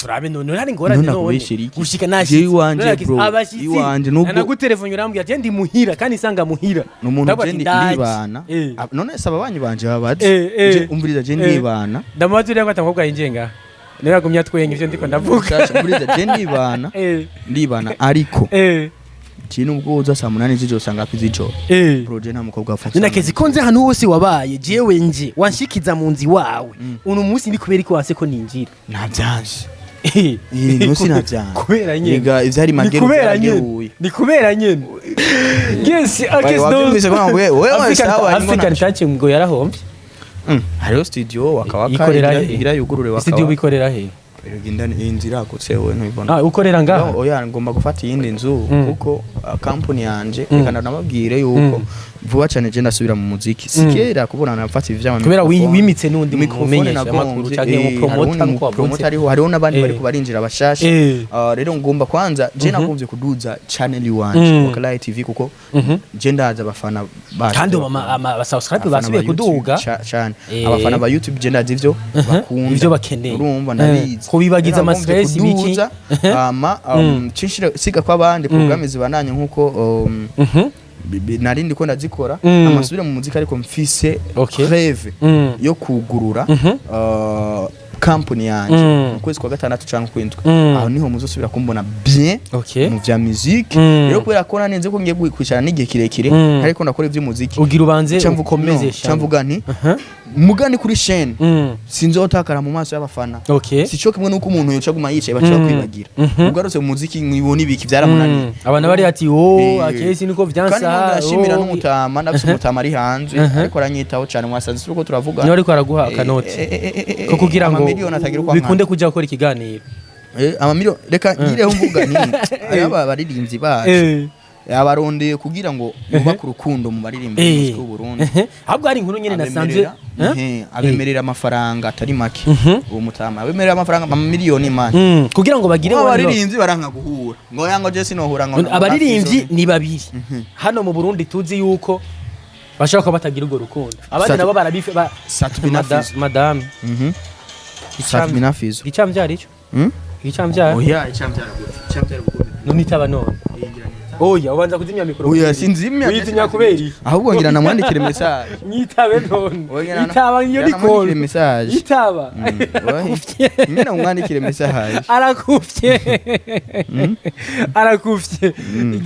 turabe none hari ingorane. None None nakubeshera iki? gushika nashitse. Jewe iwanje, None bro, abashitsi iwanje, nubwo- nagutelefone urambwira ati ndi muhira kandi isanga muhira. Ni umuntu Ndavuga je ati, ndaje. ndibana. None se ababanyi banje babazi? Je umviriza, je ndibana. Ndamubaza uriya ko atamukobwa yinjiye ngaha, niwe yagumye atwenga ivyo ndiko ndavuga. Sasha, umviriza, je ndibana. Ndibana ariko je nubwo uza saa 8 z'ijoro usanga hafi z'ijoro. Bro, je nta mukobwa apfa. None kezi ko nze hano hose wabaye, jewe nje wanshikiza mu nzu iwawe uno munsi, ndi kubera ko wanse ko ninjira? Ntavyanje. Nusi ntavyanje. Kubera nyene. Ega ivyari Ni magero kubera nyene. vyarageruye. Ni kubera nyene, yes. Wari wavyumvise ko nakubwiye, wewe sawa, arimo African ntaco. Touch ngo yarahombye. Hariho studio Wakawaka. Ikorera he? Igira yugurure Studio Wakawaka. bikorera he? Erega inzu iragutse, wowe ntubibona. Ah, ukorera ngaha? Oya, ngomba gufata iyindi nzu kuko company yanje, reka ndanababwire yuko vuba cyane je ndasubira mu muziki. Si kera kubona nafata ivyama Kubera microphone. wimitse n'undi Microphone mumenyesha nagombye, amakuru canke hari umupromoter uwundi nkuko wavuze. mupromoter ariho, hariho n'abandi bariko barinjira bashasha. Rero ngomba kwanza, je nagombye kuduza channel iwanje, Wakalayi TV, kuko je ndaza abafana bacu. Kandi ubu ama subscribe Abafana basubiye ba YouTube kuduga. Cane. Abafana ba YouTube je ndazi ivyo bakunda, Ivyo bakeneye. urumva, ndabizi. Kubibagiza Rero nagombye ama stress ibiki. kuduza, hama cinshira siga ko abandi programme zibandanye nkuko Nari ndiko ndazikora amasubire mu muziki, ariko mfise rêve yo kugurura company yanje mu kwezi kwa gatandatu canke kwindwi. Aho niho muzosubira kumbona bien mu vya musique. Rero kubera ko nanenze ko ngiye kwicara n'igihe kirekire ariko ndakora ivy'umuziki, ugira ubanze ca mvuga ukomeze no, ca mvuga nti mugani kuri chaîne sinzotakara mu maso y'abafana. Si cyo kimwe nuko umuntu yoca aguma yicaye, baca bakwibagira. Ugarutse mu muziki mwibona ibiki byaramunaniye. Abantu bari ati oh, akesi niko Kandi vyansa. ndashimira Oh. n'umutama, ndafise umutama ari hanze ariko aranyitaho cyane, mwasanze turiko turavuga. Niwe ariko araguha akanoti ko kugira ngo Amamiliyoni atagira uko bikunde angana. kuja gukora ikiganiro. Amamiliyoni, reka ngireho mvuga nti aba baririmbyi bacu abarondeye kugira ngo bubake urukundo mu baririmbyi b'umuziki w'u Burundi. Ahubwo hari inkuru nyene nasanze. Abemerera, abemerera amafaranga atari make. Uwo mutama abemerera amafaranga amamiliyoni, man. Kugira ngo bagire Uwo one love. abaririmbyi baranka guhura, ngo yango je sinohura ngo Abaririmbyi ni babiri hano mu Burundi tuzi yuko bashobora kuba batagira urwo rukundo, abandi nabo barabife Sat-B na Fizzo. Madame. Sat-B na Fizzo. Icamvyara ico? Hmm? Icamvyara. Oya, icambyara gute? Icambyara gute? None itaba none. Oya, ubanza kuzimya mikoro. Oya, sinzimya. Uyizimya kubera iki? Ahubwo ngira namwandikire message. Nyitabe none. Oya, ngira Itaba, iyo ngira ni namwandikire call. message. Itaba. Oya, ngira namwandikire message. Arakufye, arakufye.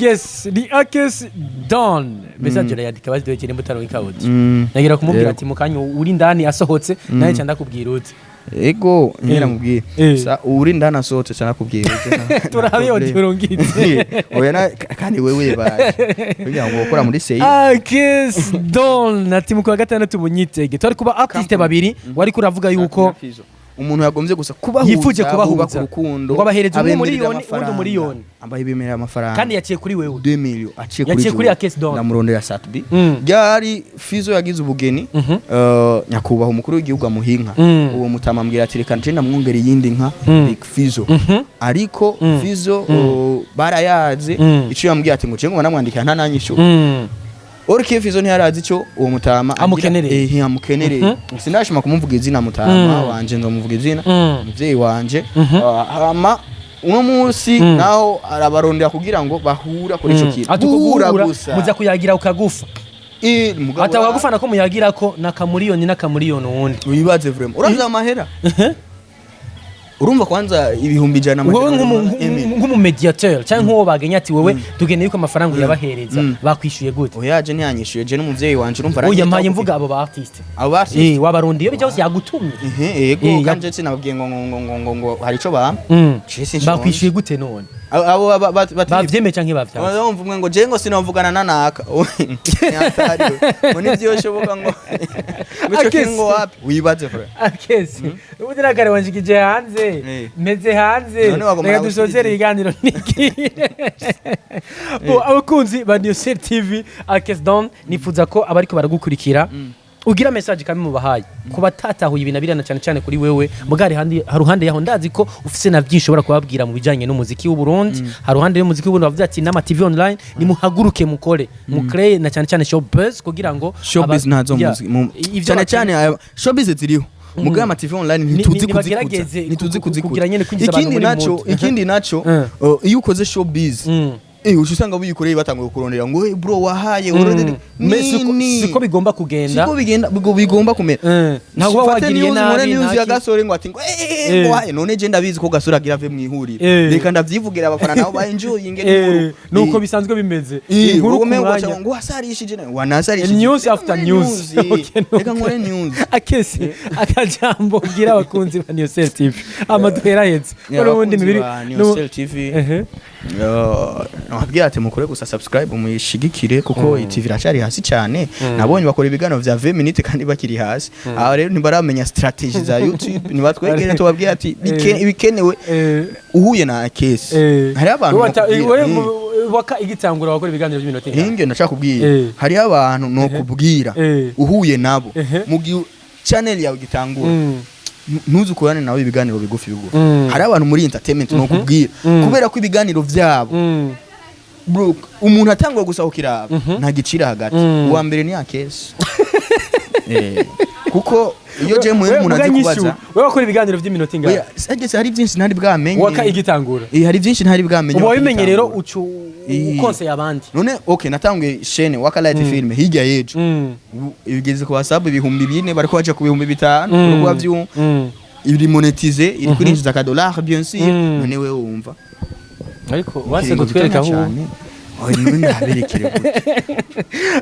Yes, ni Akes Don. Message urayandika, baziduhekere nimba utaronka audio. Nagira kumubwira ati mu kanya uri ndani asohotse nawe nca ndakubwira uti. Ego, ngira mubwire. Sa uri ndani asohotse cyane akubwira. Turabe audio urungitse. Oya na kandi wewe baje kugira ngo ukora muri seyi. Akes Don ati mu kwa gatandatu munyitege. Twari kuba artiste babiri wari kuravuga yuko umuntu yagombye gusa kubahuza, yifuje kubahuza. bubaka urukundo. Ngo abahereze umwe abemerera miliyoni, uwundi amafaranga. umuriyoni. Ambaye bemerera amafaranga. Kandi yaciye kuri wewe. 2 million aciye kuri Yaciye kuri jewe. Akes Don. Ndamurondera Sat-B. Ryari Fizo yagize ubugeni, nyakubahwa umukuru w'igihugu amuha inka. Uwo mutama ambwira ati reka nje ndamwongera iyindi nka Big Fizo. Ariko Fizo barayaze. Ico yambwiye ati ngo je ngo namwandikira nta nanyishu. Orike Fizo ntiyarazi icyo uwo mutama agira- Amukenereye. Amukenereye. Sinashima kumuvuga izina mutama wanje, nzomuvuga izina umuvyeyi wanje. Hama uno munsi naho arabarondera kugira ngo bahura kuri ico kintu. Ati uko guhura guhura gusa. Muza kuyagira ukagufa. Mugabo ati akagufa nako muyagira ko nakamuriyoni nakamuriyoni uwundi. Wibaze vraiment, urazi amahera, urumva kwanza 100,000 Wowe Emile. nk'umumediateur cyangwa nk'uwo bagenye ati wewe tugeneye yuko amafaranga uyabahereza, bakwishyuye gute? Oya, je ntiyanyishuye, je n'umuvyeyi wanje urumva Oya, aranyitaho. mpaye mvuga abo ba artiste. Abo ba artiste. Wabarundi iyo bijya hose yagutumye. Ego. Kandi je sinababwiye ngo hari ico bampa. Je sinshonje. Bakwishyuye gute none? Abo Bavyemeye canke bavyanze? Urumva umwe ngo je ngo sinovugana na naka, nyatari ngo nivyoshoboka ngo ico kintu ngo wapi, wibaze vraiment. Akesi ubundi nakare wanshikije hanze. Meze hanze. None wagomba Reka nawe dusozere ushirije. iganiro niki bo abakunzi ba Newsel TV. Akes Don, nifuza ko abariko baragukurikira ugira message kamwe mubahaye ku batatahuye ibintu birana cyane cyane kuri wewe mugari handi haruhande yaho. Ndazi ko ufise na byinshi ushobora kubabwira mu bijanye n'umuziki w'u Burundi. Haruhande y'umuziki w'u Burundi bavuze ati n'ama TV online nimuhaguruke mukore, mukreye na cyane cyane showbiz kugira ngo Showbiz ntazo Yeah. muzi Ivyo cyane cyane showbiz ziriho mugabo ama TV online ntituzi kuzikuza. Nibagerageze Ntituzi kuzikuza. kugira nyene kwinjiza abantu Ikindi muri naco, mood. ikindi naco, iyo ukoze showbiz, uca usanga biyikoreye batanguye kurondera ngo hey bro wahaye urondere. Me Nini siko bigomba kugenda. Siko bigenda, bigomba kumera. Ntabwo uba Fate wagiriye news, nkore nabi news ya ntaki. Gasore ngo ati ngo ngo wahaye, none je ndabizi ko Gasore agira ave mu ihuriro. Reka ndavyivugira abafana nabo ba enjoying inkuru. Nuko bisanzwe bimeze, inkuru ku mwanya. Ngo wasarishije wanasarishije. News Reka after nkore news. Okay, nuko. Reka nkore news. Akesi, akajambo ubwira abakunzi ba Newsel TV amaduhera hetse Yeah, ko n'ubundi abakunzi mibiri ba Newsel TV, nababwira ati mukore gusa subscribe muyishigikire kuko iyi TV iracari hasi cyane. Nabonye bakora ibiganiro vya 20 minutes kandi bakiri hasi. Aho rero ntibaramenya strategy za YouTube, nibatwegere tubabwire ati ibikenewe uhuye na case. Hariho abantu nokubwira, Wewe waka igitangura wakora ibiganiro by'iminota ingahe? Hinge ndashaka kubwira. Hariho abantu nokubwira uhuye nabo mu gihe channel yawe igitangura, ntuzukorane nawe ibiganiro bigufi bigufi. Hariho abantu muri entertainment nokubwira kubera ko ibiganiro vyabo, bro, umuntu atangwa gusa ukiraba nta gicira hagati. Uwa mbere ni Akesi. Kuko iyo je muhe umuntu azi kubaza. Wewe wakora ibiganiro vy'iminota ingahe? Oya, sageze hari byinshi ntari bwamenye. Waka igitangura. Eh, hari byinshi ntari bwamenye. Ubu wabimenye rero, wakitangura. ucu Eh. ukonseye abandi. None okay, natanguye chaîne Waka Light Film hirya y'ejo. Ubu igeze ku WhatsApp 4000, bariko baja ku 5000. Uriko vyumva? Iri monétisé, iri kurinjiza ka dollar, bien sûr. None wewe wumva Ariko wanse ikiringo kutwereka gitonya aho. cane. Oya, none ndaberekere gute?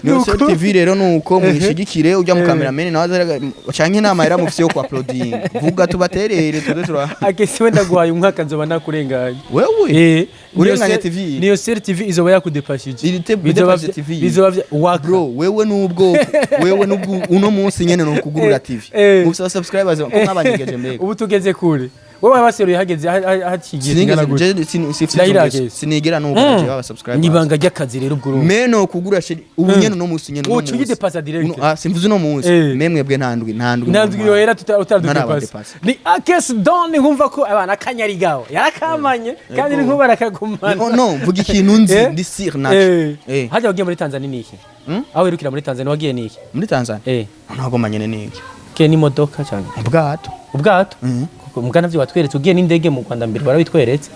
Niyo Nuko- TV rero nuko mwishigikire ujya mu cameraman nawe canke inama yaramufise yo ku uploading, vuga tubaterere tuze tura. Akesi, wenda guhaye umwaka nzoba nakurenganye. Wewe Eh, urenganya Niyo TV. Niyo Sel TV izoba yakudepashije. Iri te- Bizoba dépasse TV. Bizoba waka. Bro, wewe nubwo wewe nubwo uno munsi nyene no kugurura TV, mufise subscribers ko mwabanyegeje mbega. Ubu tugeze kure. Wowe wabaseruye hageze hacigiye kingana Sinigeze gute? je sifise Ndahira izo ngeso. Akesi. Sinigera nubwo je baba subscribers. Ni ibanga ry'akazi rero ubwo urumva. Meno kugura sheri ubu nyene uno munsi nyene uno Woca munsi. uyidepasa direct. Ah, simvuze uno munsi. Memwe bwe ntandwi ntandwi. Ntabwo yohera utadudepasa. Ntarabadepasa. Ni Akesi Don, nkumva ko abana akanyarigaho yarakamanye kandi Ego. ni nkuba arakagumana. Oh, no mvuga ikintu nzi, ndi sûr naco. Hajya wagiye muri Tanzania ni iki? Hmm? Aho wirukira muri Tanzania wagiye ni iki? Muri Tanzania ntabwo manyene niki. Ke n'imodoka cyane? Ubwato. Ubwato? Mhm. Kuko mugana byo watweretse ugiye n'indege mu Rwanda mbere warabitweretse.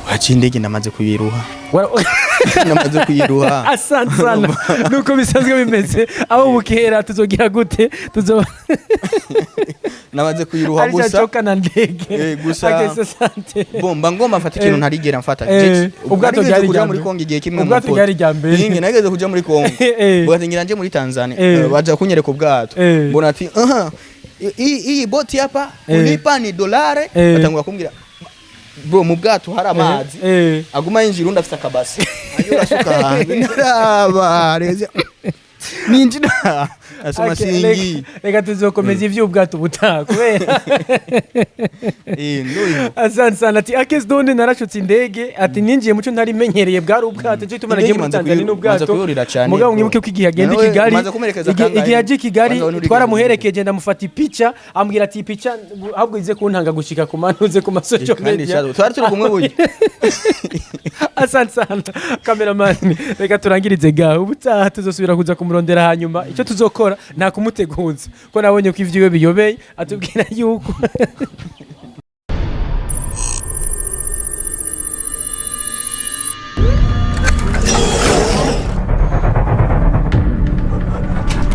Waciye indege ndamaze kuyiruha. Ndamaze kuyiruha. Asante sana. Nuko bisanzwe bimeze aho bukera tuzogira gute tuzo Namaze kuyiruha Alisha gusa. choka na ndege. Gusa Akesi, asante. Bo mba ngomba mfata ikintu ntarigera mfata. Ubwato Narigeze ryari kuja irya muri mbere. Kongo igihe kimwe mu Ubwato poto. ryari irya mbere. Ninge nageze kuja muri Kongo. Bugati ngira nje muri Tanzania. Baja kunyereka ubwato. Mbona ati aha iyi boti hapa ulipa ni dolare. Batangura kumbwira, bro, mu bwato hari amazi aguma yinjira, undi afite akabasi ayo urasuka hanze, ndaraba reze ninjira asoma Okay, singi. Reka tuzokomeza ivy'ubwato ubutaha kubera Nduyu. Asante sana. Ati Akesi Don, narashutse indege, ati ninjiye muco ntari menyereye bwari ubwato, cyo gituma nagiye muri Indege Tanzania manze n'ubwato. kuyurira cane, Mugabo bro. mwibuke ko igihe agenda i Nawe Kigali, maze kumuherekeza kangahe? igihe aje i Kigali Kwanza wari uri twaramuherekeje, ndamufata ipica, ambwira ati ipica ahubwo ize kuntanga gushika ku manuze ku ma social Kandi media. shadow twari turi kumwe burya. Asante sana cameraman, reka turangirize gaho. Ubutaha tuzosubira kuza kumurondera, hanyuma icyo tuzokora nta kumuteguza ko nabonye ko ivyiwe biyobeye, atubwira yuko